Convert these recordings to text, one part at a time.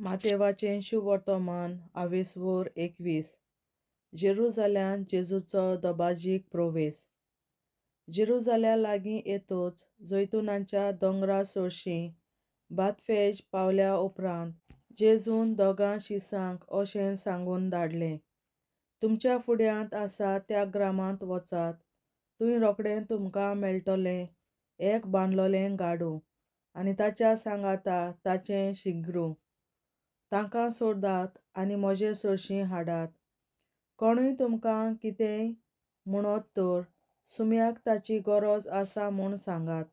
मातेवाचें शुवर्तमान आवेसवोर 21. जेरुजाल्यांत जेजूचो दबाजीक प्रवेस. जेरुजाल्या लागीं येतच जैतुनाच्या दोंगरा सरशीं बातफेज पावल्या उपरांत जेजून दोगां शिसांक अशें सांगून धाडलें, तुमच्या फुड्यांत आसा त्या ग्रामांत वचात, थंय रोखडें तुमकां मेळटलें एक बांदलोलें गाडू आनी ताच्या सांगाता ताचें शिगरू. तांकां सोदात आनी म्हजे सरशीं हाडात. कोणूय तुमकां कितेंय म्हणत तर सुम्याक ताची गरज आसा म्हूण सांगात,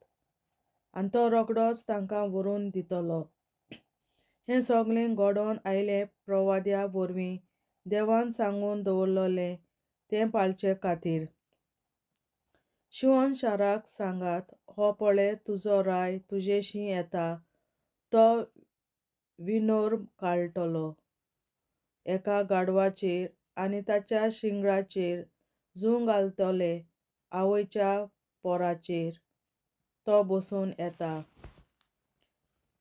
आनी तो रोखडोच तांकां व्हरून दितलो. हें सगळें घडोवन आयलें प्रवाद्या वरवीं देवान सांगून दवरलेलें तें पाळचे खातीर. शिवोन शाराक सांगात, हो पळय तुजो राय तुजेशी येता, तो विनोर काडटलो एका गाडवाचेर आनी ताच्या शिंगराचेर जूं घालतले आवयच्या पोराचेर तो बसून येता.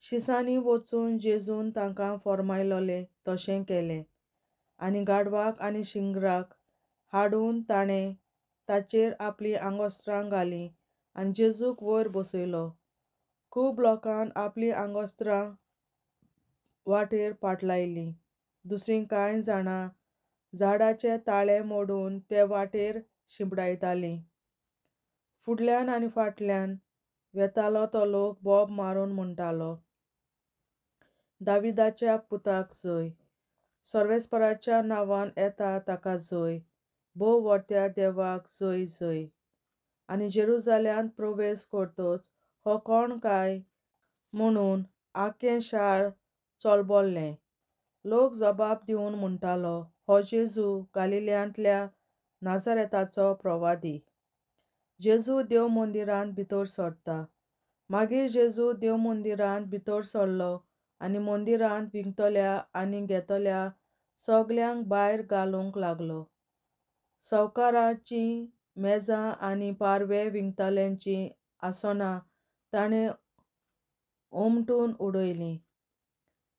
शिसांनी वचून जेजून तांकां फर्मायलोलें तशें केलें आनी गाडवाक आनी शिंगराक हाडून ताणें ताचेर आपलीं आंगोस्त्रां घालीं आनी जेजूक वयर बसयलो. खूब लोकान आपलीं आंगोस्त्रां वाटेर पाटलायलीं. दुसरीं कांय जाणां झाडाचे ताळे मोडून ते वाटेर शिंपडायतालीं. फुडल्यान आनी फाटल्यान वेतालो तो लोक बोब मारून म्हणटालो, दाविदाच्या पुताक जय, सर्वेस्पराच्या नांवान येता ताका जय, भोव व्हडत्या देवाक जय जय. आनी जेरुजाल्यांत प्रवेस करतच हो कोण काय म्हणून आख्खें शार चलबल्लें. लोक जबाब दिवन म्हणटालो, हो जेजू गालिल्यांतल्या नाझारेताचो प्रवादी. जेजू देव मंदिरांत भितर सरता. मागीर जेजू देव मंदिरांत भितर सरलो आनी मंदिरांत विकतल्या आनी घेतल्या सगल्यांक भायर घालूंक लागलो. सावकाराचीं मेजां आनी पारवे विकतल्यांचीं आसनां ताणें उमटून उडयलीं.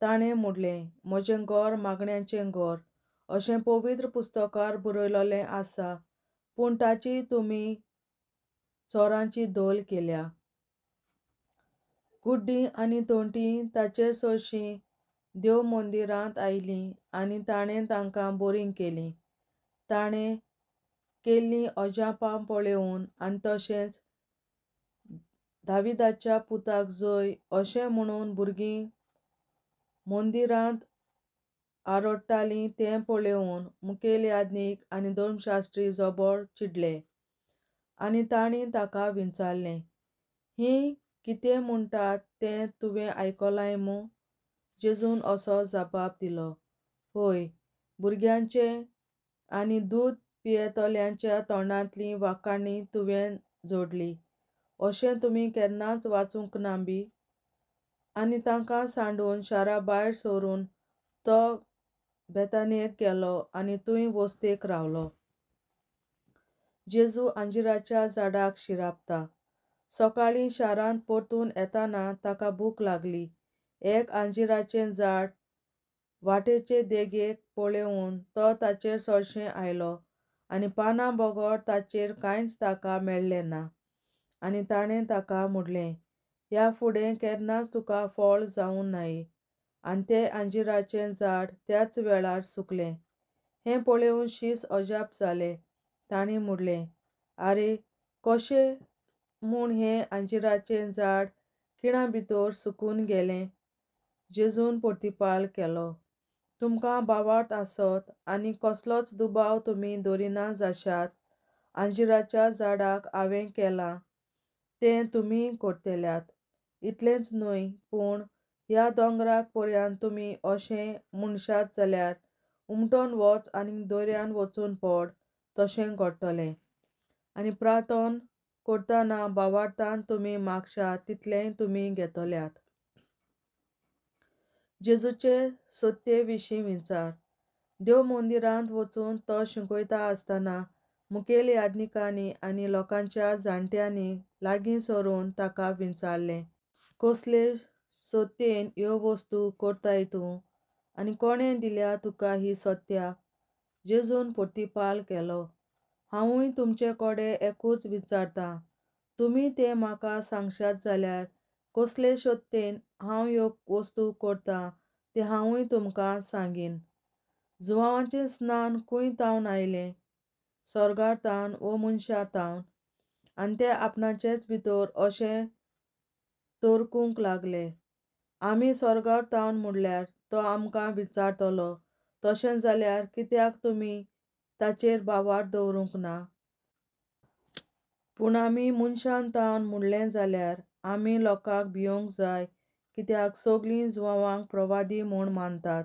ताणें म्हणलें, म्हजें घर मागण्याचें घर अशें पवित्र पुस्तकार बरयलोलें आसा, पूण ताची तुमी चोरांची धोल केल्या. गुड्डीं आनी तोंटी ताचे सरशीं देव मंदिरांत आयलीं आनी ताणें तांकां बरीं केलीं. ताणें केल्लीं अजापां पळोवन आनी तशेंच दाविदाच्या पुताक जय अशें म्हणून भुरगीं मंदिरांत आरडटालीं तें पळोवन मुखेल याज्ञीक आनी धर्मशास्त्री जबर चिडले आनी तांणी ताका विचारलें, हीं कितें म्हणटात तें तुवें आयकलांय मूं? जेजून असो जबाब दिलो, हय, भुरग्यांचे आनी दूद पियेतल्यांच्या तोंडांतली वाखाणी तुवें जोडली, अशें तुमी केन्नाच वाचूंक ना बी? आनी तांकां सांडून शारा भायर सरून तो बेतानियेक गेलो आनी थंय वस्तेक रावलो. जेजू अंजिराच्या झाडाक शिरापता. सकाळीं शारांत परतून येताना ताका भूक लागली. एक अंजिराचें झाड वाटेचे देगेक पळोवन तो ताचेर सरशें आयलो आनी पानां बगर ताचेर कांयच ताका मेळ्ळें ना. आनी ताणें ताका म्हणलें, ह्या फुडें केन्नाच तुका फळ जावं नाये. आनी तें अंजिराचें झाड त्याच वेळार सुकलें. हें पळोवन शीस अजाप जाले. तांणी म्हणलें, आरे, कशें म्हूण हें अंजिराचें झाड खिणा भितर सुकून गेलें? जेजून प्रतिपाल केलो, तुमकां भावार्थ आसत आनी कसलोच दुबाव तुमी दवरिना जाशात अंजिराच्या झाडाक हांवें केलां तें तुमीय करतल्यात. इतलेंच न्हय, पूण ह्या दोंगराक पर्यान तुमी अशें म्हणशात जाल्यार उमटोन वच आनी दर्यान वचून पड, तशें घडटलें. आनी प्रार्थन करतना भावार्थान तुमी मागशात तितलेंय तुमी घेतल्यात. जेजूचे सत्ये विशीं विचार. देव मंदिरांत वचून तो शिकयता आसतना मुखेल याज्ञिकांनी आनी लोकांच्या जाणट्यांनी लागीं सरून ताका विचारलें, कसले सत्येन ह्यो वस्तू करताय तूं? आनी कोणें दिल्या तुका ही सत्या? जेजून प्रतिपाल केलो, हांवूय तुमचे कडेन एकूच विचारतां, तुमी तें म्हाका सांगशात जाल्यार कसले शक्तेन हांव ह्यो वस्तू करतां तें हांवूय तुमकां सांगीन. जुवांवाचें स्नान खंय तावन आयलें? स्वर्गार तावन वो मनशां तावन? आनी ते आपणाचेच भितर अशें तर्कूंक लागले, आमी स्वर्गार तावन म्हणल्यार तो आमकां विचारतलो, तशें जाल्यार कित्याक तुमी ताचेर भावार्थ दवरूंक ना? पूण आमी मनशान तावन म्हणलें जाल्यार आमी लोकांक भियोंक जाय, कित्याक सगळीं जुवांवांक प्रवादी म्हूण मानतात.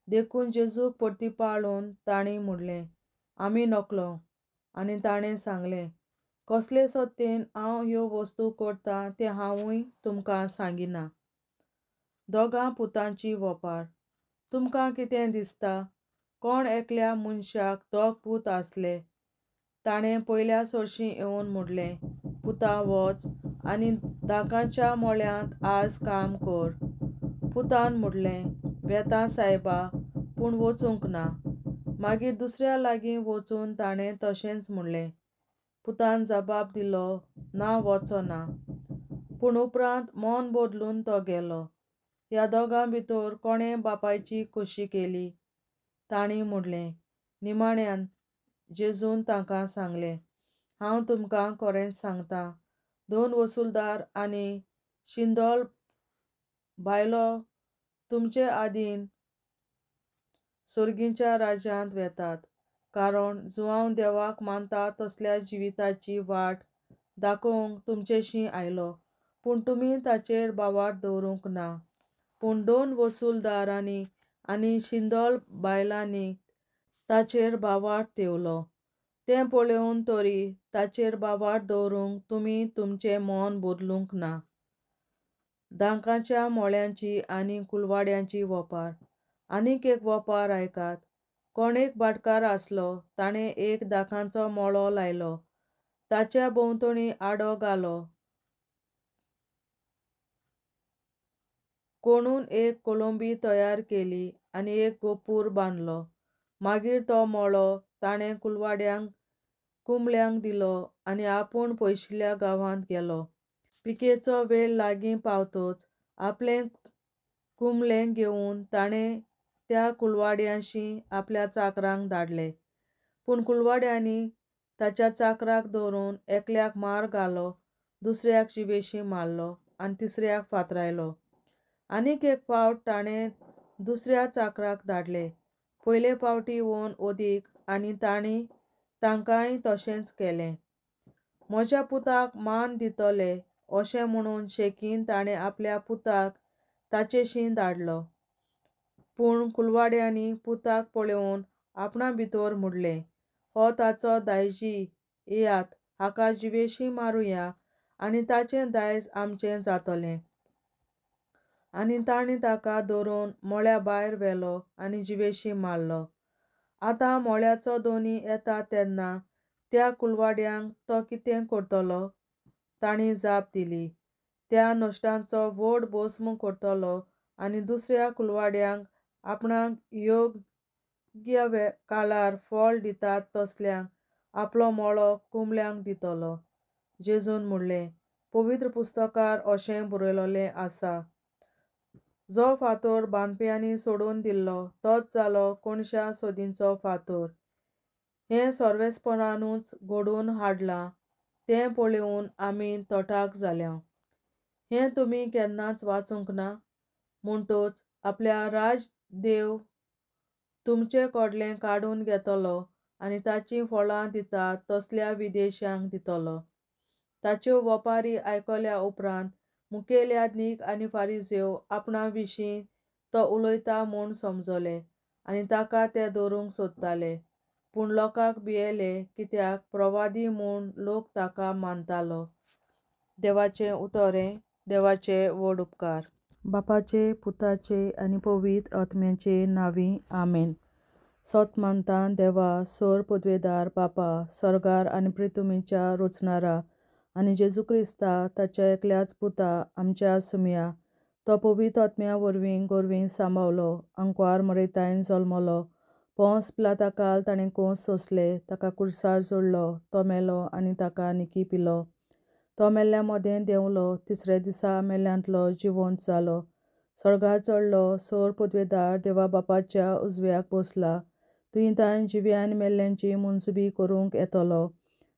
देखून जेजूक परतीपाळून तांणी म्हणलें, आमी नकळो. आनी ताणें सांगलें, कसले सत्तेन हांव ह्यो वस्तू करतां तें हांवूय तुमकां सांगिना. दोगां पुतांची वपार. तुमकां कितें दिसता? कोण एकल्या मनशाक दोग पूत आसले. ताणें पयल्या सरशीं येवन म्हणलें, पुता वच आनी दाकांच्या मळ्यांत आज काम कर. पुतान म्हणलें, वेता सायबा, पूण वचूंक ना. मागीर दुसऱ्या लागीं वचून ताणें तशेंच म्हणलें. पुतान जबाब दिलो, ना, वचना. पूण उपरांत मन बदलून तो गेलो. ह्या दोगां भितर कोणें बापायची खोशी केली? तांणी म्हणलें. निमाण्यान जेजून तांकां सांगलें, हांव तुमकां खरेंच सांगतां, दोन वसुलदार आनी शिंदोल बायलो तुमचे आदीन सर्गीच्या राज्यांत वेतात. कारण जुवांव देवाक मानता तसल्या जिविताची वाट दाखोवंक तुमचेशी आयलो, पूण तुमी ताचेर भावार्थ दवरूंक ना. पूण दोन वसुलदारांनी आनी शिंदोल बायलांनी ताचेर भावार्थ ठेवलो. तें पळोवन तरी ताचेर भावार्थ दवरूंक तुमी तुमचें मन बदलूंक ना. दांकाच्या मोळ्यांची आनी कुलवाड्यांची वपार. आनीक एक वपार आयकात. कोण एक भाटकार आसलो, ताणें एक दाकांचो मळो लायलो, ताच्या भोंवतणी आडो घालो, कोणून एक कोलंबी तयार केली आनी एक गोपूर बांदलो. मागीर तो मळो ताणें कुलवाड्यांक कुंबल्यांक दिलो आनी आपूण पयशिल्ल्या गांवांत गेलो. पिकेचो वेळ लागीं पावतच आपलें कुंबलें घेवन ताणें त्या कुलवाड्यांशी आपल्या चाकरांक धाडले. पूण कुलवाड्यांनी ताच्या चाकराक धरून एकल्याक मार घालो, दुसऱ्याक जिवेशी मारलो आनी तिसऱ्याक फातरायलो. आनीक एक फावट ताणें दुसऱ्या चाकराक धाडले, पयले फावटी वोन अदीक, आनी तांणी तांकांय तशेंच केलें. म्हज्या पुताक मान दितले अशें म्हणून शेकीन ताणें आपल्या पुताक ताचेशी धाडलो. पूण कुलवाड्यांनी पुताक पळोवन आपणा भितर म्हणलें, हो ताचो दायजी, येयात हाका जिवेशी मारुया आनी ताचें दायज आमचें जातलें. आनी तांणी ताका धरून मळ्या भायर व्हेलो आनी जिवेशी मारलो. आतां मळ्याचो दोनी येता तेन्ना त्या कुलवाड्यांक तो कितें करतलो? तांणी जाप दिली, त्या नश्टांचो व्हड भस्म करतलो आनी दुसऱ्या कुलवाड्यांक आपणाक योग्य काळार फळ दितात तसल्यांक आपलो मळो कुंबल्यांक दितलो. जेजून म्हणलें, पवित्र पुस्तकार अशें बरयलेलें आसा, जो फातोर बांदप्यांनी सोडून दिल्लो तोच जालो कोणशा सोदींचो फातोर. हें सर्वेस्पणानूच घडोवन हाडलां तें पळोवन आमी तटाक जाल्या. हें तुमी केन्नाच वाचूंक ना? म्हणटच आपल्या राज देव तुमचे कडलें काडून घेतलो आनी ताचीं फळां दितात तसल्या विदेशांक दितलो. ताच्यो वपारी आयकल्या उपरांत मुखेल याज्ञीक आनी फारिजेव आपणा विशीं तो उलयता म्हूण समजले आनी ताका ते धरूंक सोदताले. पूण लोकांक भियेले, कित्याक प्रवादी म्हूण लोक ताका मानतालो. देवाचें उतर हें, देवाचे व्हड उपकार. बापाचे, पुताचे आनी पवित्र आत्म्याचे नांवी, आमेन. सत मानता देवा, सोर पदवेदार बापा, सर्गार आनी पृथ्वीच्या रचणारा, आनी जेजू क्रिस्ता ताच्या एकल्याच पुता आमच्या सुमया, तो पवित्र आत्म्या वरवीं गोरवीं सांबावलो, आंकवार मरेतायन जल्मलो. पोंस पिलाताकाल ताणें कोंस सोंसले, ताका कुर्सार जोडलो, तो मेलो आनी ताका निकी पिलो. तो मेल्ल्या मदें देंवलो, तिसऱ्या दिसा मेल्ल्यांतलो जिवंत जालो, स्वर्गार चडलो, सोर पदवेदार देवा बापाच्या उजव्याक बसला. तुयें जिव्या आनी मेल्ल्यांची मुनसुबी करूंक येतलो.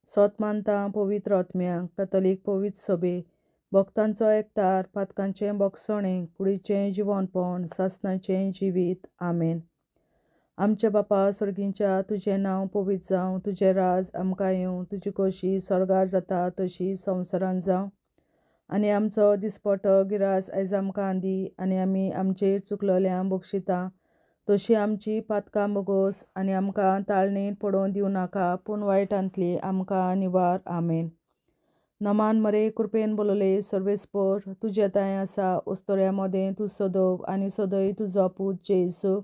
सोत मानता पवित्र आत्म्याक, कथोलीक पवित्र सभे, भक्तांचो एकतार, पातकांचें बोगसणें, कुडीचें जिवनपण, सासणाचें जिवीत. आमेन. आमच्या बापा स्वर्गींच्या, तुजें नांव पवित्र जावं, तुजें राज आमकां येवं, तुजी खोशी स्वर्गार जाता तशी संवसारांत जावं. आनी आमचो दिसपटो गिरास आयज आमकां दी, आनी आमी आमचेर चुकलोल्यांक बक्षिता तशी आमची पातकां बोगोस, आनी आमकां ताळणेंत पडोवन दिवं नाका, पूण वायटांतली आमकां निवार. आमेन. नमान मरे कृपेन बोलले सर्वेस्पोर, तुजें तांय आसा उस्तोऱ्या मदें तूं सदोव आनी सदय तुजो पूत जेजू.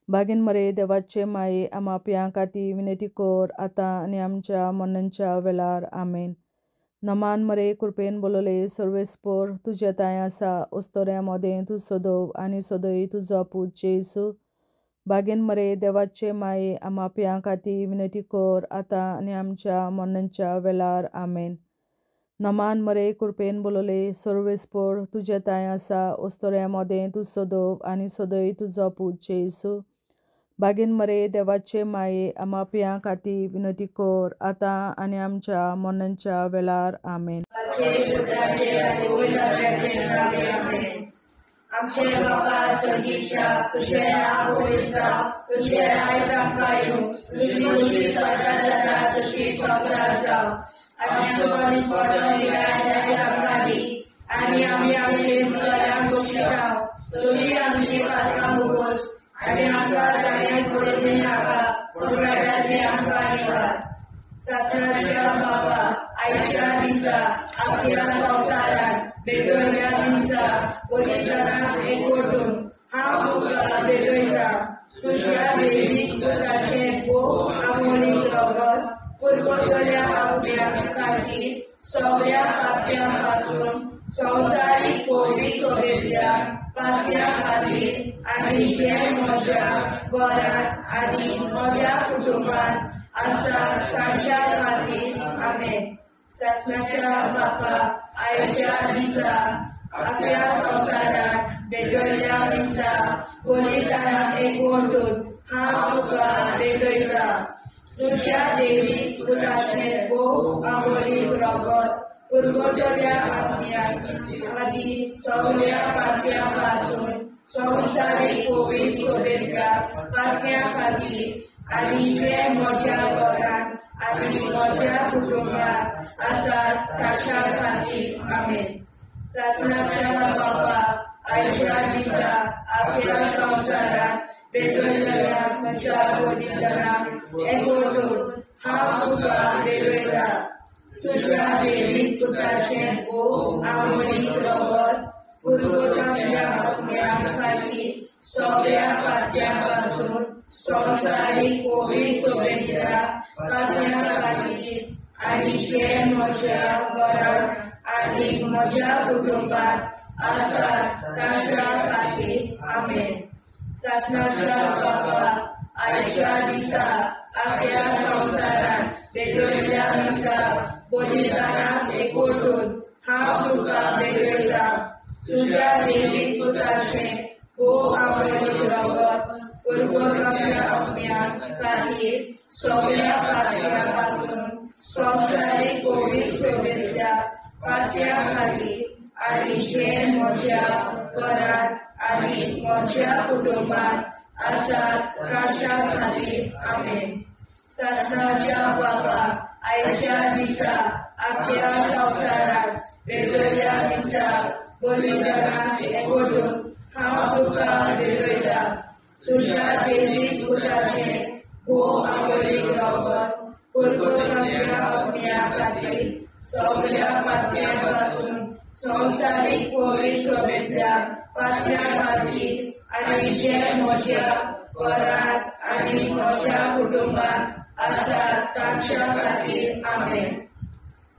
बागीन मरे देवाचे माये आमाप्यां खातीर विनंती कर, आतां आनी आमच्या मरणाच्या वेळार. आमेन. नमान मरे कृपेन बोलले सर्वेस्पोर, तुजें तांय आसा उस्तोऱ्या मदें तूं सदोव आनी सदय तुजो पूत जेजू. बागीन मरे देवाचे माये आमाप्यां खातीर विनंती कर, आतां आनी आमच्या मरणाच्या वेळार. आमेन. नमान मरे कृपेन बोलले सर्वेस्पोर, तुजें तांय आसा उस्तोऱ्या मदें तूं सदोव आनी सदय तुजो पूत जेजू. बागीन मरे देवाचे माये आमाप्यां खातीर विनंती कर, आतां आनी आमच्या मरणाच्या वेळार. आमेन. आमचे बापा स्वर्गीच्या, तुजें नांव पवित्र जावं, तुजें राज आमकां येवं, तुजी खोशी स्वर्गार जाता तशी संवसारांत जावं. आमचो दिसपटो गिरास आयज आमकां दी, आनी आमी आमचे चुकल्यांक बक्षिता तशी आमची पातकां बोगोस, आनी आमकां ताणें पडून दिनाका, पूण वायटांतली आमकां निवार. सासणाच्या बापा, आयच्या दिसा आमच्या संवसारांत भेटवल्या दिसा बलिदानाक एकवटून हांव तुका भेटयता. तुज्या देवीक पुताचें भोव आमोलीक रगत पुरवतल्या आत्म्या खातीर सगळ्या पाप्यां पासून संवसारीक पवित्र सभेंतल्या पाप्यां खातीर आनी जे म्हज्या घरांत आनी म्हज्या कुटुंबांत आसा तांच्या खातीर. आमेन. सासणाच्या बापा, आयच्या दिसा आपल्या संवसारांत भेटयल्ल्या दिसा बलिदानाक एकवटून हांव तुका भेटयता. तुज्या देवीक पुताचें भोव आमोलीक रगत पुरवतल्या आत्म्या खातीर सगळ्या पाप्यां पासून संवसारीक पवित्र सभेंतल्या पाप्यां खातीर आनी जे म्हज्या घरांत आनी म्हज्या कुटुंबांत आसात ताच्या खातीर. आमेन. सासणाच्या बापा, आयच्या दिसा आपल्या संवसारांत भेटयल्ल्या म्हज्या बलिदानाक एकवटून हांव तुका भेटयता. तुज्या देवीक पुताचें भोव आमोलीक रगत पुरवतल्या आत्म्या खातीर सगळ्या पाप्यां पासून संवसारीक पवित्र सभेंतल्या पाप्यां खातीर आनी जे म्हज्या घरांत आनी म्हज्या कुटुंबांत आसात तांच्या खातीर. आमेन. सासणाच्या बापा, आयच्या दिसा आपल्या संवसारांत भेटयल्ल्या दिसा बलिदानाक एकवटून हांव तुका भेटयता. तुज्या देवीक पुताचें भोव आमोलीक रगत पुरवतल्या आत्म्या खातीर सगळ्या पाप्यां पासून संवसारीक पवित्र सभेंतल्या पाप्यां खातीर आनी जे म्हज्या घरांत आनी म्हज्या कुटुंबांत आसात तांच्या खातीर. आमेन. सासणाच्या बापा, आयच्या दिसा आपल्या संवसारांत भेटयल्ल्या दिसा बलिदानाक एकवटून हांव तुका भेटयता. तुज्या देवीक पुताचें भोव आमोलीक रगत पुरवतल्या आत्म्या खातीर सगळ्या पाप्यां पासून संवसारीक पवित्र सभेंतल्या पाप्यां खातीर आनी जे म्हज्या घरांत आनी म्हज्या कुटुंबांत आसात तांच्या खातीर. आमेन.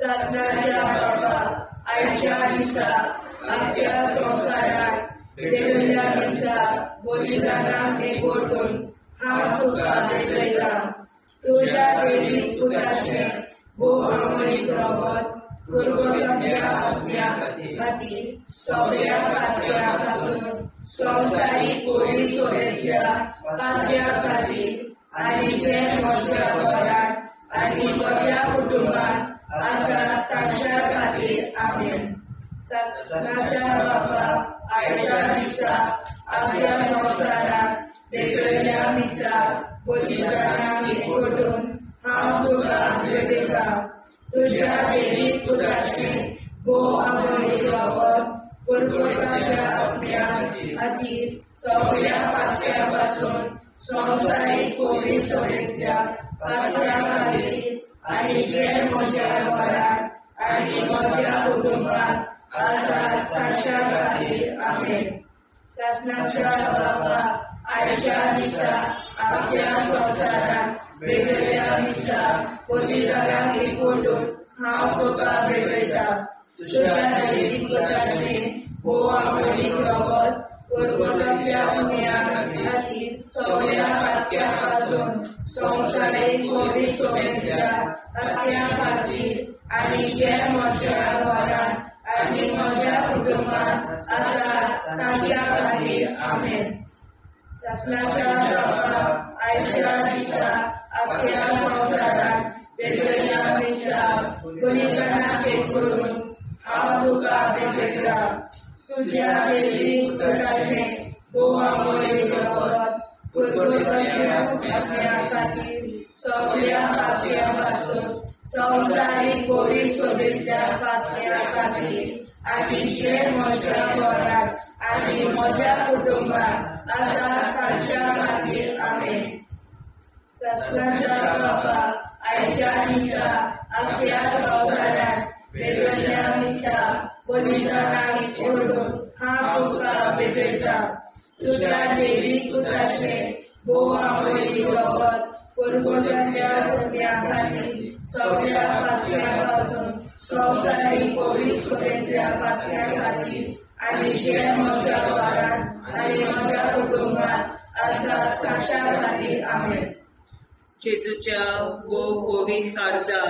सासणाच्या बापा, आयच्या दिसा आख्या संवसारात भेटयल्ल्या मिसा बलिदानाक एकवटून हांव तुका भेटयतां. तुज्या देवीक पुताचें भोव अमोलीक रगत पुर्वजांच्या आत्म्या खातीर सगळ्या पातक्यां पासून संवसारीक पयली सोबेच्या पातक्यां खातीर आनी जे म्हज्या घरांत आनी म्हज्या कुटुंबांत आसा तांच्या खातीर. आमेन. सासणाच्या बापा, आयच्या दिसा आमच्या संवसारात भेटयल्ल्या मिसा बलिदानाक एकवटून हांव तुका भेटयतां. तुज्या देवीक पुताचें भोव अमोलीक रगत पुर्वजांच्या आत्म्या खातीर सगळ्या पातक्यां पासून संवसारीक पयली सोबेच्या पातक्यां खातीर आनी जे म्हज्या घरांत आनी म्हज्या कुटुंबांत आसा तांच्या खातीर. आमेन. सासणाच्या बापा, आयच्या दिसा आख्या संवसारात भेटयल्ल्या मिसा बलिदानाक एकवटून हांव तुका भेटयतां. तुज्या देवीक पुताचें भोव अमोलीक रगत पुर्वजांच्या पुण्या खातीर सगळ्या पातक्यां पासून संवसारीक पयली सोबेच्या पातक्यां खातीर आनी जे म्हज्या घरांत आनी म्हज्या कुटुंबांत आसा तांच्या खातीर. आमेन. सासणाच्या बापा, आयच्या दिसा आख्या संवसारात भेटयल्ल्या मिसा बलिदानाक एकवटून हांव तुका भेटयतां. तुज्या देवीक पुताचें भोव अमोलीक रगत पुर्वजांच्या आत्म्या खातीर सगळ्या पातक्यां पासून संवसारीक पयली सोबेच्या पातक्यां खातीर आनी जे म्हज्या घरांत आनी म्हज्या कुटुंबांत आसा तांच्या खातीर. आमेन. सासणाच्या बापा, आयच्या दिसा आख्या संवसारात भेटयल्ल्या मिसा बलिदानाक एकवटून हांव तुका भेटयतां. तुज्या देवीक पुताचें भोव अमोलीक रगत पुर्वजांच्या पुण्या खातीर सगळ्या पातक्यां पासून संवसारीक पयली सोबेच्या पातक्यां खातीर आनी जे म्हज्या घरांत आनी म्हज्या कुटुंबांत आसा तांच्या खातीर. आमेन. जेजूच्या भोव पवित्र काळजा,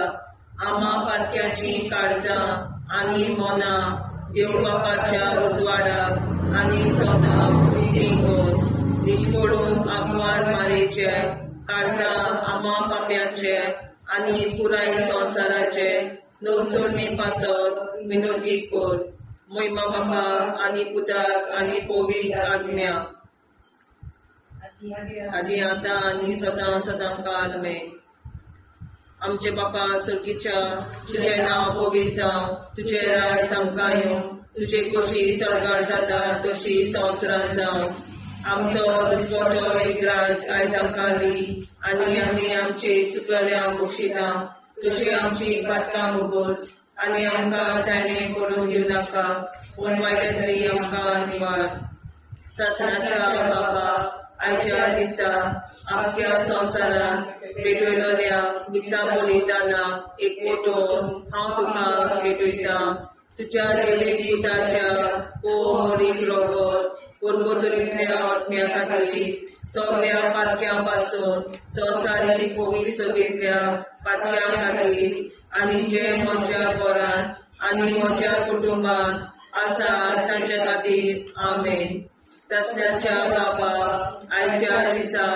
आमा पातक्याचीं काळजां आनी मनां देव बापाच्या उजवाडाक आनी स्वताक उक्तीं कर. निश्कोडून आंकवार मारेचे काळजां आमा पाप्याचे आनी पुराय संवसाराचे नवसरणे पासत विनोदी कर. मोहिमा बापा आनी पुताक आनी पवित्र आत्म्या, आदी आतां आनी सदां सदां काल में. आमचे बापा सर्गीच्या, तुजें नांव पवित्र जावं, तुजें राज आमकां येवं, तुजे कशी सर्गार जाता तशी संवसारांत जावं. आमचो दिसवटो एक राज आयज आमकां दी आनी आमी आमचे चुकल्या बक्षिता तशी आमची पातकां मुगोस आनी आमकां ताणें पडून घेवं नाका, पूण वायटांतली आमकां निवार. सासणाच्या बापा, आयच्या दिसा आख्या संवसारांत भेटयल्ल्या मिसा बलिदानाक एकवटून हांव तुका भेटयतां. तुज्या देवीक पुताच्या भोव अमोलीक रगत पुर्वतरींतल्या आत्म्या खातीर सगळ्या पातक्यां पासून संवसारीक पवित्र सभेंतल्या पातक्यां खातीर आनी जे म्हज्या घरांत आनी म्हज्या कुटुंबांत आसा तांच्या खातीर. आमेन. सासणाच्या बापा, आयच्या दिसा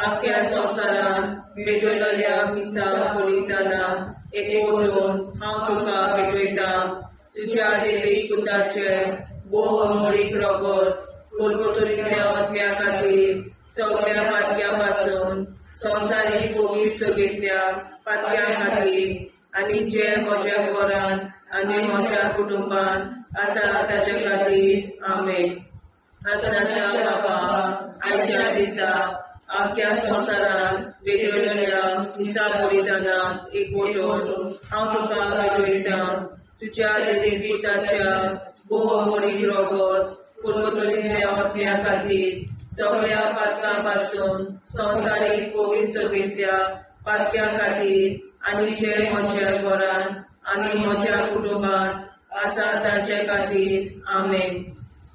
आख्या संवसारांत भेटयल्ल्या मिसा बलिदानाक एकवटून हांव तुका भेटयतां. तुज्या देवीक पुताचें भोव अमोलीक रगत पुर्वतरींतल्या आत्म्या खातीर सगळ्या पातक्यां पासून संवसारीक पवित्र सभेंतल्या पातक्यां खातीर आनी जे म्हज्या घरांत आनी म्हज्या कुटुंबांत आसा ताच्या खातीर. आमेन. सासणाच्या बापा, आयच्या दिसा आख्या संवसारांत भेटयल्ल्या मिसा बलिदानाक एकवटून हांव तुका भेटयतां. तुज्या देवीक पुताच्या भोव अमोलीक रगत पुर्वतरींतल्या आत्म्या खातीर सगळ्या पातकां पासून संवसारीक पवित्र सभेंतल्या पातक्यां खातीर आनी जे म्हज्या घरांत आनी म्हज्या कुटुंबांत आसा तांचे खातीर. आमेन.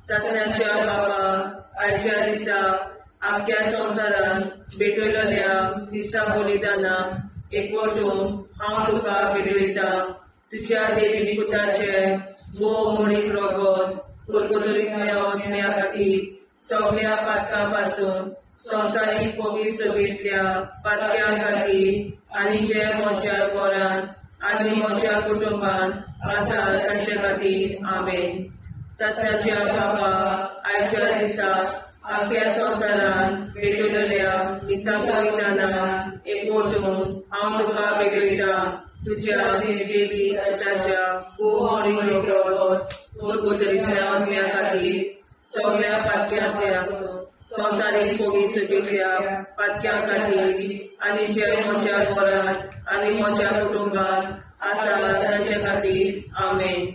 सासणाच्या बाबा, आयच्या दिसा आख्या संवसारान भेटयलेल्या दिसा बलिदानाक एकवटून हांव तुका भेटयता. तुज्या देवी पुताचे भोव मोडीक रगत पुर्गुतरींतल्या आत्म्या खातीर सगळ्या पातकां पासून संवसारीक पवित्र सभेंतल्या पातक्यां खातीर आनी जे म्हज्या घरांत आनी म्हज्या कुटुंबांत आसा तांचे खातीर. आमेन. सासणाच्या बाबा, आयच्या दिसा आख्या संवसारान भेटयलेल्या दिसा बलिदानाक एकवटून हांव तुका भेटयता. तुज्या देवी पुताच्या भोव मोडीक रगत पुर्गुतरींतल्या आत्म्या खातीर सगळ्या पातक्यांतल्या संवसारीक पवित्र सभेंतल्या पातक्यां खातीर आनी जे म्हज्या घरांत आनी म्हज्या कुटुंबांत आसा तांचे खातीर. आमेन.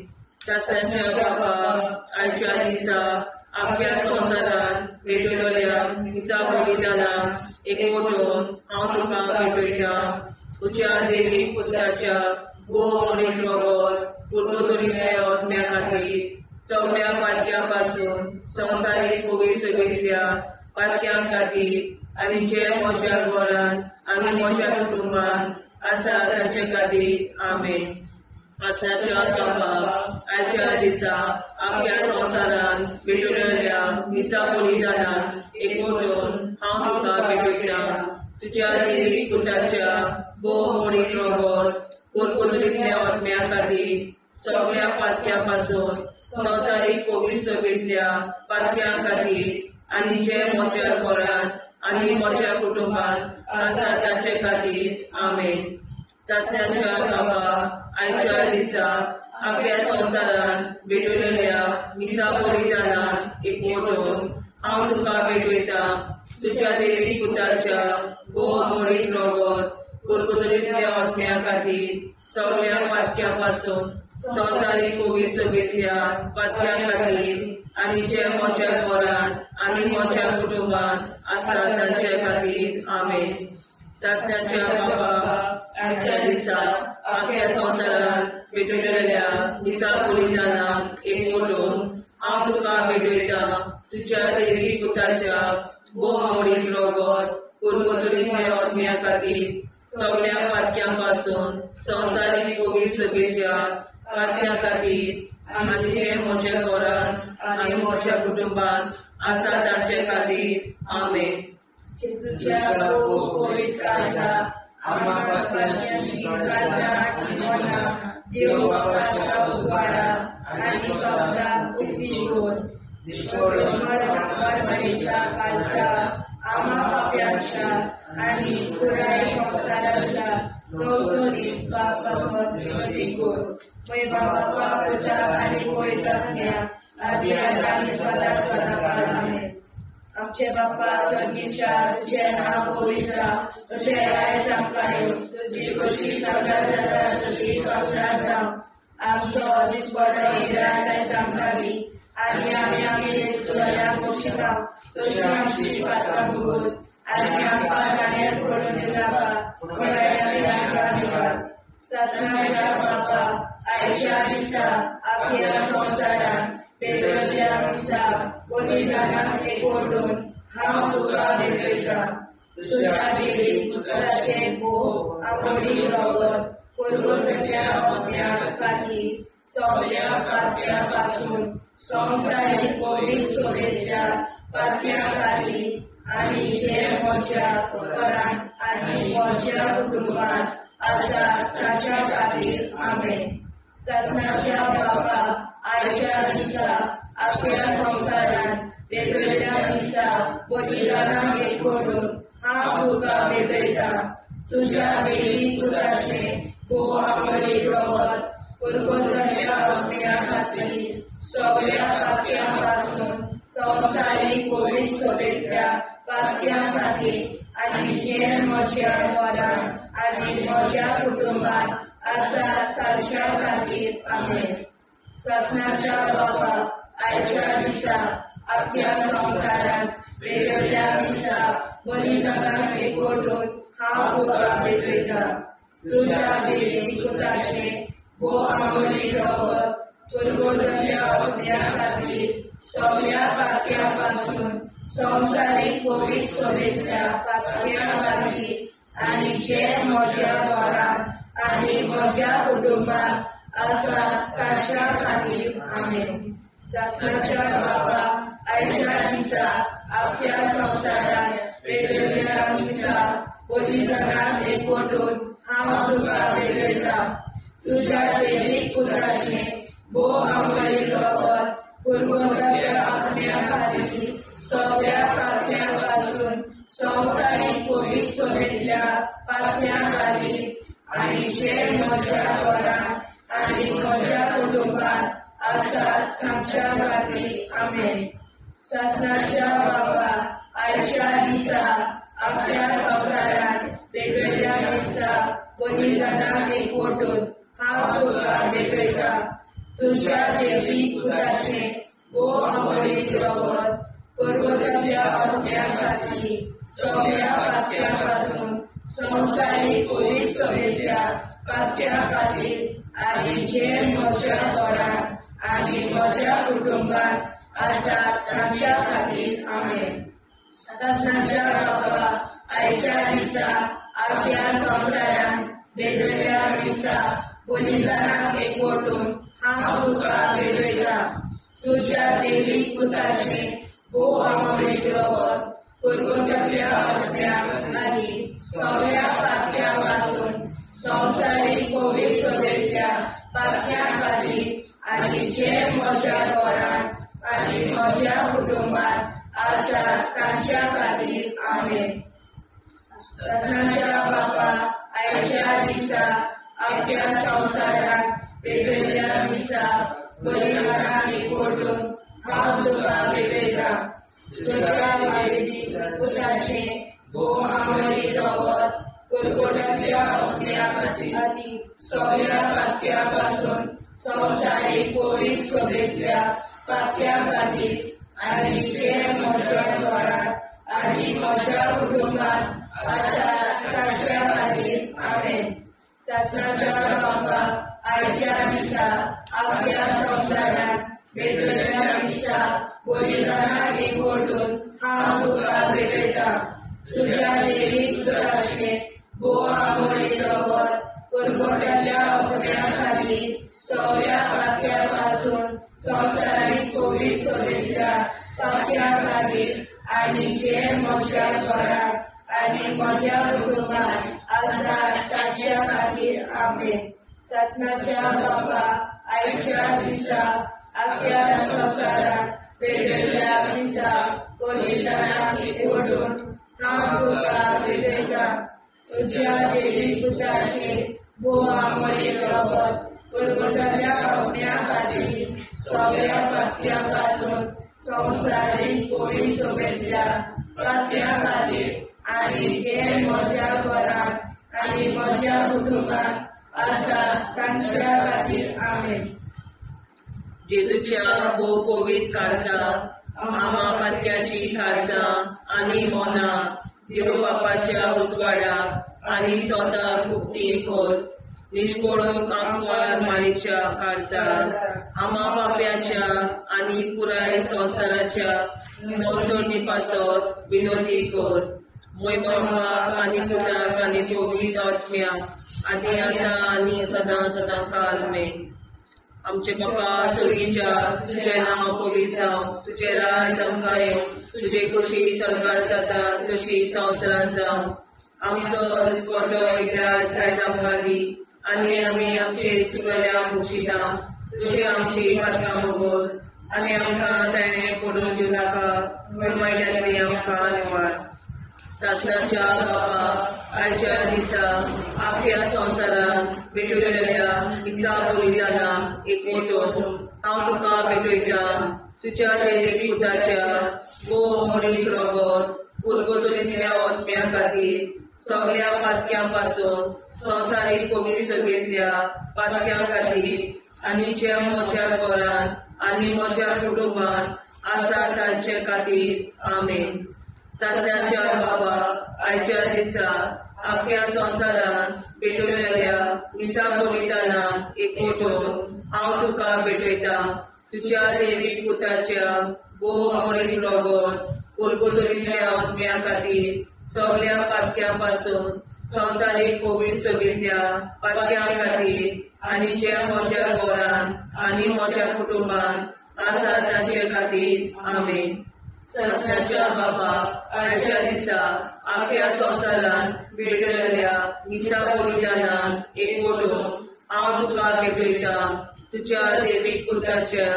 सासणाच्या बाबा, आयच्या दिसा आख्या संवसारान भेटयलेल्या दिसा बलिदानाक एकवटून हांव तुका भेटयता. तुज्या देवी पुताच्या भोव मोडीक रगत पुर्गुतरींतल्या आत्म्या खातीर सगळ्या पातक्यां पासून संवसारीक पवित्र सभेंतल्या पातक्यां खातीर आनी जे म्हज्या घरांत आनी म्हज्या कुटुंबांत आसा तांचे खातीर. आमेन. सासणाच्या बाबा, आयच्या दिसा आख्या संवसारान भेटयलेल्या दिसा बलिदानाक एकवटून हांव तुका भेटयता. तुज्या देवी पुताच्या भोव मोडीक रगत पुर्गुतरींतल्या आत्म्या खातीर सगळ्या पातक्यां पासून संवसारीक पवित्र सभेंतल्या पातक्यां खातीर आनी जे म्हज्या घरांत आनी म्हज्या कुटुंबांत आसा तांचे खातीर. आमेन. सासणाच्या बाबा, आयच्या दिसा आख्या संवसारान भेटयलेल्या दिसा बलिदानाक एकवटून हांव तुका भेटयता. तुज्या देवी पुताच्या भोव मोडीक रगत पुर्गुतरींतल्या आत्म्या खातीर सगळ्या पातक्यां पासून संवसारीक पवित्र सभेंतल्या पातक्यां खातीर आनी जे म्हज्या घरांत आनी म्हज्या कुटुंबांत आसा तांचे खातीर. आमेन. सासणाच्या बाबा, आयच्या दिसा आख्या संवसारान भेटयलेल्या दिसा बलिदानाक एकवटून हांव तुका भेटयता. तुज्या देवी पुताच्या भोव मोडीक रगत पुर्गुतरींतल्या आत्म्या खातीर सगळ्या पातक्यां पासून संवसारीक पवित्र सभेच्या पातक्यां खातीर आनी जे म्हज्या घरांत आनी म्हज्या कुटुंबांत आसा तांचे खातीर. आमेन. जेजूच्या भोव पवित्र काळजा, आम्हा पातक्यांची काळजां आनी मनां देव बापाच्या उजवाडा आनी कपलाक उक्ती दवर. मरणाच्या काळजा, आम्हा पाप्यांच्या आनी पुराय संवसाराच्या गवसणीत बापासत मदीं कर. पै बापा, पुता आनी पवित्र आत्म्या, आदी आनी सदा सदाकाळ. आमेन. आमचे बाप्पा स्वर्गीच्या, तुझें नांव पवित्र जावं, तुझें राज आमकां येवं, तुजी खोशी सगळ्यात जाता तशी संवसारांत जावं. आमचो दिसपडो इराज आयज आमकां दी, आनी आमी आमचे चुकल्यांक बक्षिता तशी आमची पातकां भोगोस, आनी आमकां जाण्यार पडून दिनाका, पूण आमकां निवार. सासणाच्या बापा, आयच्या दिसा आख्या संवसारान पेटवल्ल्या दिसा बलिदानाक एकवटून हांव तुका भेटयता. तुज्या देवी पुताचें भोव आवडीक रगत पुर्गुतल्या आत्म्या खातीर सगळ्या पातक्यां पासून संवसारीक पवित्र सभेंतल्या पातक्यां खातीर आनी जे म्हज्या घरांत आनी म्हज्या कुटुंबांत आसा ताच्या खातीर. आमेन. सासणाच्या बापा, आयच्या दिसा आख्या संवसारान पेटयल्ल्या दिसा बलिदानाक एकवटून हांव तुका भेटयता. तुज्या देवी पुताचें भोव आवडीक रगत पुर्गुतल्या आत्म्या खातीर सगळ्या पातक्यां पासून संवसारीक पवित्र सभेंतल्या पातक्यां खातीर आनी जे म्हज्या घरांत आनी म्हज्या कुटुंबांत आसा तांच्या खातीर. आमेन. सासणाच्या बापा, आयच्या दिसा आख्या संवसारान पेटयल्ल्या दिसा बलिदानाक एकवटून हांव तुका भेटयता. तुज्या देवी पुताचें भोव आवडीक रगत पुरगोटल्या आत्म्या खातीर सगळ्या पातक्यां पासून संवसारीक कोवीड सभेंतल्या पातक्यां खातीर आनी जे म्हज्या घरांत आनी म्हज्या कुटुंबांत आसा तांच्या खातीर. आमेन. सासणाच्या बाबा, आयच्या दिसा आख्या संवसारांत पेटयल्ल्या दिसा बलिदानाक एकवटून हांव तुका भेटयतां. तुज्या देवीक पुताचें भोव आवडीक रगत पुरगोटल्या आत्म्या खातीर सगळ्या पातक्यां पासून संवसारीक कोवीड सभेंतल्या पातक्यां खातीर आनी जे म्हज्या घरांत आनी म्हज्या कुटुंबांत आसात तांच्या खातीर. आमेन. सासणाच्या बाबा, आयच्या दिसा आपल्या संवसारांत पेटयल्ल्या दिसा बलिदानाक एकवटून हांव तुका भेटयतां. तुज्या देवी पुताचें भोव आवडीक रगत पुरगोटल्या आत्म्या खातीर सगळ्या पातक्यां पासून संवसारीक कोवीड सभेंतल्या पातक्यां खातीर आनी जे म्हज्या घरांत आनी म्हज्या कुटुंबांत आसात तांच्या खातीर. आमेन. सासणाच्या बाबा, आयच्या दिसा आख्या संवसारांत भेटयल्ल्या दिसा बलिदानाक एकवटून हांव तुका भेटयतां. तुज्या देवीक पुताचें भोव आवडीक रगत पुरगोटल्या आत्म्या खातीर सगळ्या पातक्यां पासून संवसारीक कोवीड सभेंतल्या पातक्यां खातीर आनी जे म्हज्या घरांत आनी म्हज्या कुटुंबांत आसा तांच्या खातीर. आमेन. सासणाच्या बापा, आयच्या दिसा आख्या संवसारांत पेटयल्ल्या दिसा बलिदानाक एकवटून हांव तुका भेटयतां. तुज्या देवीक पुताचें भोव आवडीक रगत पुरगोटल्या आत्म्या खातीर सगळ्या पातक्यां पासून संवसारीक कोवीड सभेंतल्या पातक्यां खातीर आनी जे म्हज्या घरांत आनी म्हज्या कुटुंबांत आसा तांच्या खातीर. आमेन. सासणाच्या बाबा, आयच्या दिसा आख्या संवसारांत भेटयल्ल्या दिसा बलिदानाक एकवटून हांव तुका भेटयतां. तुज्या देवीक पुताचें भोव आवडीक रगत पुरगोटल्या आत्म्या खातीर सगळ्या पातक्यां पासून संवसारीक कोवीड सभेंतल्या पातक्यां खातीर आनी जे म्हज्या घरांत आनी म्हज्या कुटुंबांत आसा तांच्या खातीर. आमेन. सासणाच्या बाबा, आयच्या दिसा आख्या संवसारांत पेटयल्ल्या दिसा बलिदानाक एकवटून हांव तुका भेटयतां. तुज्या देवी पुताचें भोव आवडीक रगत पुरगोटल्या आत्म्या खातीर सगळ्या पातक्यां पासून संवसारीक कोवीड सभेंतल्या पातक्यां खातीर आनी जे म्हज्या घरांत आनी म्हज्या कुटुंबांत आसा तांच्या खातीर. आमेन. जेजूच्या भोव पवित्र काळजा आमा पातक्याची काळजा आनी मनां देव बापाच्या उजवाडाक आनी स्वताक उक्ती कर निश्कोळूंक आंकवार मारीच्या काळजार आमा पाप्याच्या आनी पुराय संवसाराच्या नवसोडणी पासत विनोदी कर. मोय बापाक आनी पुताक आनी पवित्र आत्म्याक आनी आतां आनी सदां सदां काल मेन. आमचे बापा स्वर्गीच्या, तुजें नांव पवित्र जावं, तुजें राज आमकां येवं, तुजे कशी स्वर्गार जाता तशी संवसारांत जावं. आमचो दिसपटो इतिहास आयज आमकां दी आनी आमी आमचे चुकल्या मुक्षिता तुजी आमची पातकां मोगोस आनी आमकां ताणें पडून दिवं नाका, पूण वायटांतली आमकां निवार. सासणाच्या बापा, आयच्या दिसा आख्या संवसारांत भेटयल्ल्या दिसा बलिदानाक एकवटून हांव तुका भेटयतां. तुज्या देवीक पुताच्या भोव मोडीक रगत पुरगोतलेंतल्या आत्म्या खातीर सगळ्या पातक्यां पासून संवसारीक कोवीड सभेंतल्या पातक्यां खातीर आनी जे म्हज्या घरांत आनी म्हज्या कुटुंबांत आसा तांचे खातीर. आमेन. सासणाच्या बाबा, आयच्या दिसा आख्या संवसारांत पेटवलेल्या दिसा बलिदानाक एकवटून हांव तुका भेटयता तुज्या देवी पुताच्या भोव मोडीक रगत पुर्गुतोरींतल्या आत्म्या खातीर सगल्या पातक्यां पासून संवसारीक पवित्र सभेंतल्या पातक्यां खातीर आनी जे म्हज्या घरान आनी म्हज्या कुटुंबान आसा तांचे खातीर. आमेन. सस्नाच्या बाबा आयच्या दिसा आख्या संवसारान भेटयल्ल्या मिसा बलिदानान एकवटून हांव तुका भेटयता तुज्या देवीक पुताच्या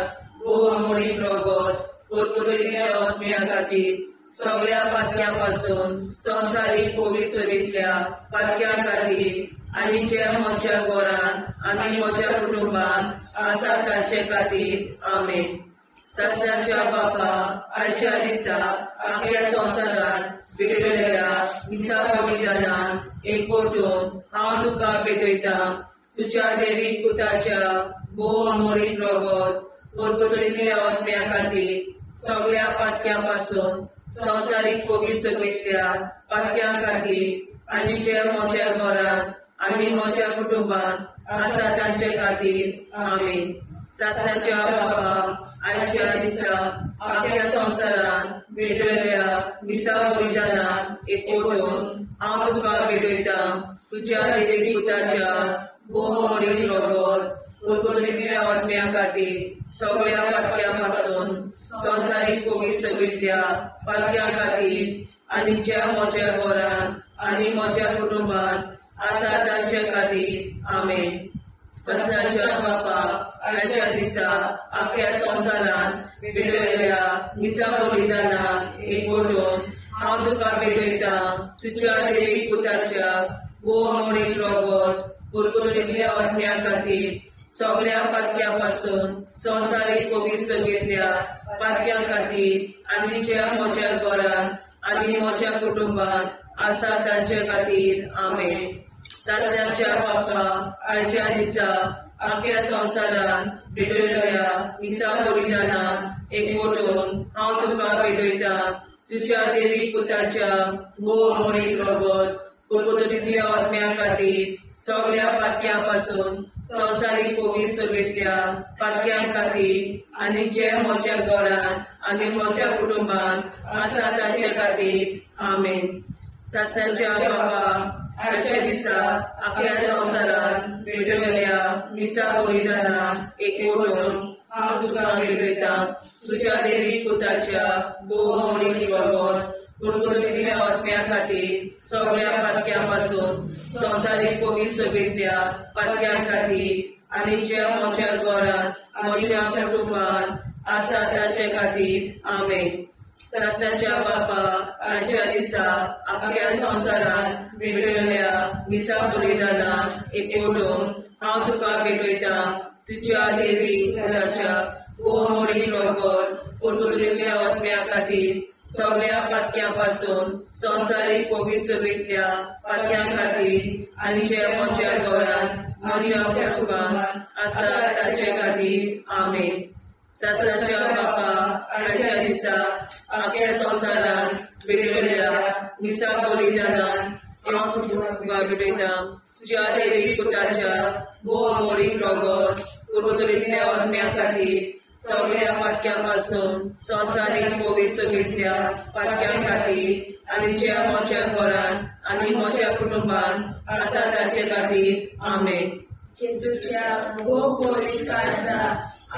भोव मोडीक रगत पुर्तुगेजीच्या आत्म्या खातीर सगल्या पातक्यां पासून संवसारीक पवित्र सभेंतल्या पातक्यां खातीर आनी जे म्हज्या घरान आनी म्हज्या कुटुंबान आसा तांचे खातीर. आमेन. सस्नाच्या बापा आयच्या दिसा आख्या संवसारान भेटयल्ल्या मिसा बलिदानान एकवटून हांव तुका भेटयता तुज्या देवीक पुताच्या भोव मोडीक रगत पुर्तुगेजीच्या आत्म्या खातीर सगल्या पातक्यां पासून संवसारीक पवित्र सभेंतल्या पातक्यां खातीर आनी जे म्हज्या घरान आनी म्हज्या कुटुंबान आसा तांचे खातीर. आमेन. सासणाच्या बाबा आयच्या दिसा आख्या संवसारान भेटयल्ल्या मिसा बलिदानान एकवटून हांव तुका भेटयता तुज्या देवी पुताच्या भोव मोडीक रगत पुर्तुगेजीच्या आत्म्या खातीर सगल्या पातक्यां पासून संवसारीक पवित्र सभेंतल्या पातक्यां खातीर आनी ज्या म्हज्या घरान आनी म्हज्या कुटुंबान आसा तांचे खातीर. आमेन. सस्नाच्या बापा आयच्या दिसा आख्या संवसारान भेटयल्ल्या मिसा बलिदानान एकवटून हांव तुका भेटयता तुज्या देवी पुताच्या भोव मोडीक रगत पुर्तुगेजीच्या आत्म्या खातीर सगल्या पातक्यां पासून संवसारीक पवित्र सभेंतल्या पातक्यां खातीर आनी ज्या म्हज्या घरान आनी म्हज्या कुटुंबान आसा तांचे खातीर. आमेन. सासणाच्या बापा आयच्या दिसा आख्या संवसारान भेटयल्ल्या मिसा बलिदानान एकवटून हांव तुका भेटयता तुज्या देवी पुताच्या भोव मोडीक रगत पुर्तुगेजीच्या आत्म्या खातीर सगल्या पातक्यां पासून संवसारीक पवित्र सभेंतल्या पातक्यां खातीर आनी जे म्हज्या घरान आनी म्हज्या कुटुंबान आसा तांचे खातीर. आमेन. सासणाच्या बाबा आयच्या दिसा आख्या संवसारान भेटयल्ल्या मिसा बलिदानान एकवटून हांव तुका भेटयता तुज्या देवी पुताच्या भोव मोडीक रगत पुर्तुगेजीच्या आत्म्या खातीर सगल्या पातक्यां पासून संवसारीक पवित्र सभेंतल्या पातक्यां खातीर आनी ज्या म्हज्या घरान म्हज्या कुटुंबान आसा तांचे खातीर. आमेन. सासणाच्या बापा आयच्या दिसा आख्या संवसारान भेटयल्ल्या मिसा बलिदानान एकवटून हांव तुका भेटयता तुज्या देवी पुताच्या भोव मोडीक रगत पुर्तुगेजीच्या आत्म्या खातीर सगल्या पातक्यां पासून संवसारीक पवित्र सभेंतल्या पातक्यां खातीर आनी जे म्हज्या घरान म्हज्या कुटुंबान आसा तांचे खातीर. आमेन. सासणाच्या बापा आयच्या दिसा आख्या संवसारान भेटयल्ल्या मिसा बलिदानान हांव तुका भेटयता तुज्या देवी पुताच्या भोव मोडीक रगत पुर्तुगेजीच्या आत्म्या खातीर सगल्या पातक्यां पासून संवसारीक पवित्र सभेंतल्या पातक्यां खातीर आनी ज्या म्हज्या घरान आनी म्हज्या कुटुंबान आसा तांचे खातीर. आमेन. जेजूच्या भोव पवित्र काळजा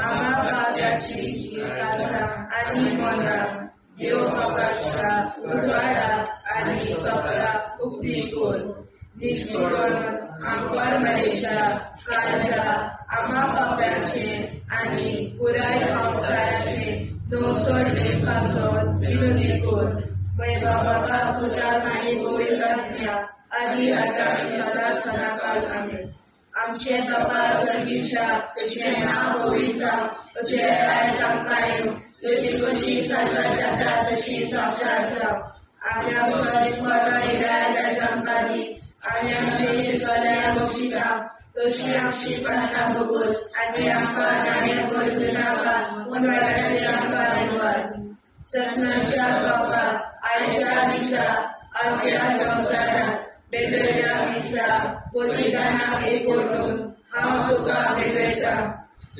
आमा पाप्याची काळजा आनी मनां देव बापाच्या उजवाडा आनी स्वताक उक्ती कर निश्कोरण आमकार मरेच्या काळजा आमा पाप्याचे आनी पुराय संवसाराचे नवसोडणे पासत विनंती कर. बाबा पुताक आनी पवित्र आत्म्या आदी आतां आनी सदां सदांकाळ. आमेन. आमचे बाबा स्वर्गीच्या तुजें नांव पवित्र जावं, तुजें राज आमकां येवं, तुजी कशी स्वर्गात जाता तशी संवसारांत जावं. आमच्या आमकां दिसवडो येराय आयज आमकां दी आनी आमचे शिकल्या बक्षिता तशी आमची प्रार्थना भोगोस आनी आमकां नाण्या पडूं नाका पूण वायटांतल्यान आमकां निवार. सपनाच्या बाबा आयच्या दिसा आमच्या संवसारांत भेटयल्या मिसा बलिदानाक एकवटून हांव तुका भेटयतां.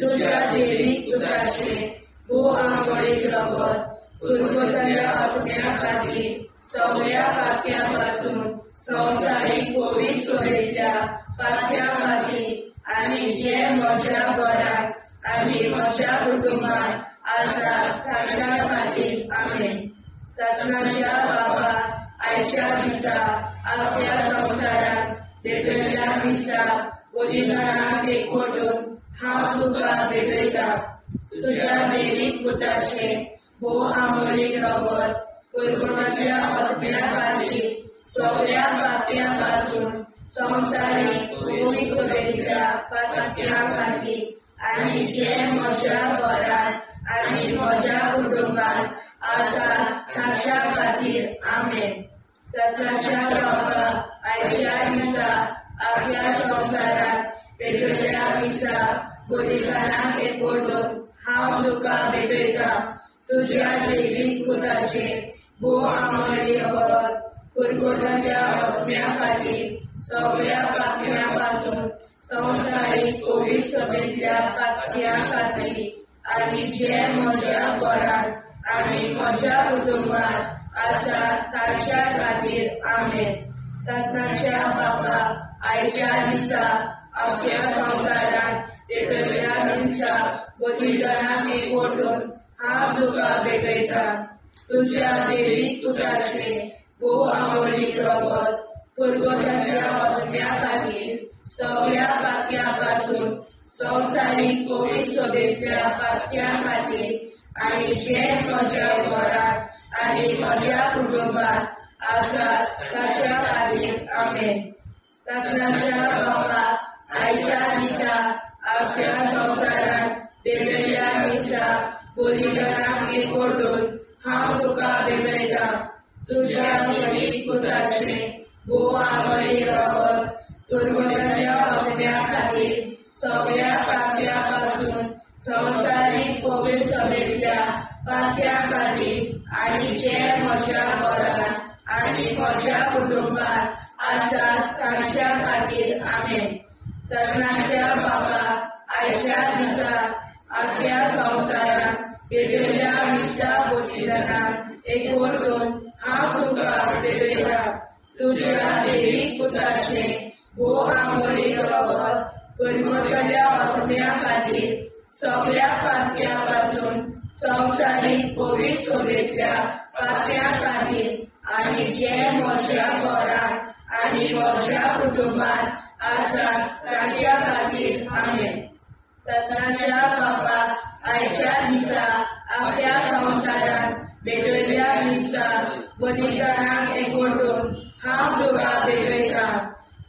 तुझ्या देवीक पुताचें भोव आमोळीक रगत पुरवतल्या आत्म्या खातीर सगळ्या पात्या पासून संवसारीक पवित्र सभेंतल्या पात्या खातीर आनी जे म्हज्या घरांत आनी म्हज्या कुटुंबांत आसा ताच्या खातीर. आमेन. सासणाच्या बाबा, आयच्या दिसा आपल्या संवसारांत भेटयल्ल्या मिसा बलिदानाक एकवटून हांव तुका भेटयता. तुज्या देवीक पुताचें भोव आमोळीक रगत पुरवतल्या आत्म्या खातीर सगळ्या पात्या पासून संवसारीक पवित्र सभेंतल्या पात्या खातीर आनी जे म्हज्या घरांत आनी म्हज्या कुटुंबांत आसा ताच्या खातीर. आमेन. सासणाच्या बाबा, आयच्या दिसा आपल्या संवसारांत पेटयल्ल्या मिसा बलिदानाक एकवटून हांव तुका भेटयता. तुज्या देवीक पुताचें भोव आमोळी रगत पुरवतल्या आत्म्या खातीर सगळ्या पात्या पासून संवसारीक पवित्र सभेंतल्या पात्या खातीर आनी जे म्हज्या घरांत आनी म्हज्या कुटुंबांत आसा ताच्या खातीर. आमेन. सासणाच्या बाबा, आयच्या दिसा आपल्या संवसारांत पेटयल्ल्या मिसा बलिदानाक एकवटून हांव तुका भेटयता. तुज्या देवीक पुताचें भोव आमोळीक रगत पुरवतल्या आत्म्या खातीर सगळ्या पात्या पासून संवसारीक पवित्र सभेंतल्या पात्या खातीर आनी जे म्हज्या घरांत आनी म्हज्या कुटुंबांत आसा ताच्या खातीर. आमेन. सासणाच्या बाबा, आयच्या दिसा आपल्या संवसारांत पेटयल्ल्या मिसा बलिदानाक एकवटून हांव तुका भेटयता. तुज्या देवीक पुताचें भोव आमोळी रगत पुरवतल्या आत्म्या खातीर सगळ्या पात्या पासून संवसारीक पवित्र सभेंतल्या पात्या खातीर आनी जे म्हज्या घरांत आनी म्हज्या कुटुंबांत आसा तांच्या खातीर. आमेन. सासणाच्या बाबा, आयच्या दिसा आपल्या संवसारांत पेटयल्ल्या मिसा बलिदानाक एकवटून हांव तुका भेटयता. तुज्या देवीक पुताचें भोव आमोळीक रगत पुरवतल्या आत्म्या खातीर सगळ्या पात्या पासून संवसारीक पवित्र सभेंतल्या पात्या खातीर आनी जे म्हज्या घरांत आनी म्हज्या कुटुंबांत आसा ताच्या खातीर. आमेन. सासणाच्या बाबा, आयच्या दिसा आपल्या संवसारांत भेटयल्ल्या मिसा बलिदानाक एकवटून हांव तुका भेटयता.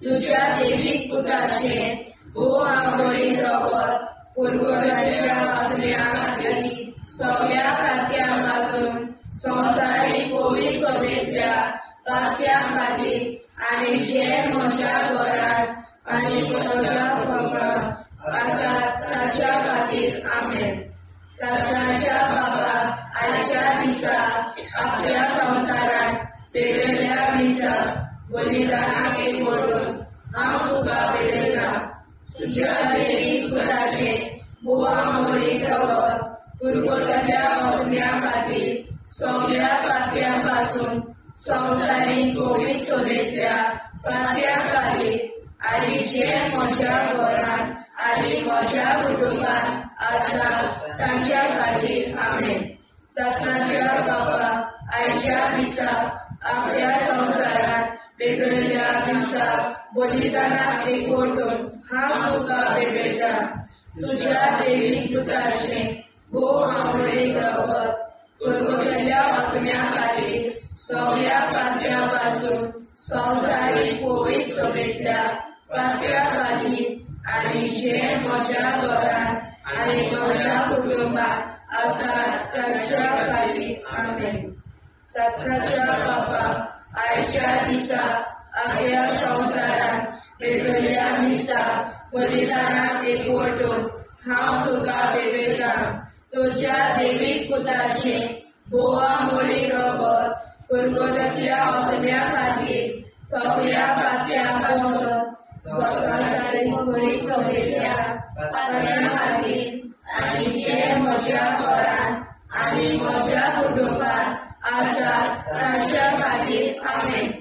तुज्या देवीक पुताचें भोव आमोळीक रगत पुरवतल्या आत्म्या खातीर सगळ्या पात्या पासून संवसारीक पवित्र सभेंतल्या पात्या खातीर आनी जे म्हज्या घरांत आनी म्हज्या कुटुंबांत आसा ताच्या खातीर. आमेन. सासणाच्या बाबा, आयच्या दिसा आपल्या संवसारांत पेटयल्ल्या मिसा बलिदानाक एकवटून हांव तुका भेटयता. तुज्या देवीक पुताचें भोव आमोळीक रगत पुरवतल्या आत्म्या खातीर सगळ्या पात्या पासून संवसारीक पवित्र सभेंतल्या पात्या खातीर आनी जे म्हज्या घरांत आनी म्हज्या कुटुंबांत आसा तांच्या खातीर. आमेन. सासणाच्या बाबा, आयच्या दिसा आपल्या संवसारांत पेटयल्ल्या मिसा बलिदानाक एकवटून हांव तुका भेटयता. तुज्या देवीक पुताचें भोव आमोळीक रगत पुरवतल्या आत्म्या खातीर सगळ्या पात्या पासून संवसारीक पवित्र सभेंतल्या पात्या खातीर आनी जे म्हज्या घरांत आनी म्हज्या कुटुंबांत आसा ताच्या खातीर. आमेन. सासणाच्या बाबा, आयच्या दिसा आपल्या संवसारांत पेटयल्ल्या मिसा बलिदानाक एकवटून हांव तुका भेटयता. तुज्या देवीक पुताचें भोव आमोळीक रगत पुरवतल्या आत्म्या खातीर सगळ्या पात्या पासून संवसारीक कोंकणी सभेच्या पात्र्यां खातीर आनी जे म्हज्या घरांत आनी म्हज्या कुटुंबात आसात तांच्या खातीर. आमेन.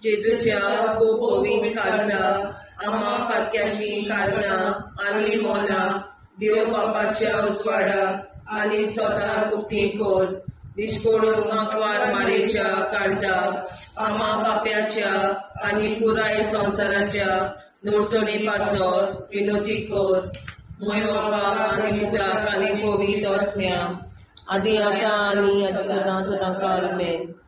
जेजूच्या भोव काळजा, आमा पातक्याची काळजां आनी मोनां देव बापाच्या उजवाडाक आनी स्वता उक्ती कर. दिश्कोडून आंकवार मारेच्या काळजा, आमा पाप्याच्या आनी पुराय संवसाराच्या नोडसणी पासत विनोती कर. मोय बापाक आनी पुताक आनी पवित्र आत्म्या, आदी आतां आनी सदां सदां काल. आमेन.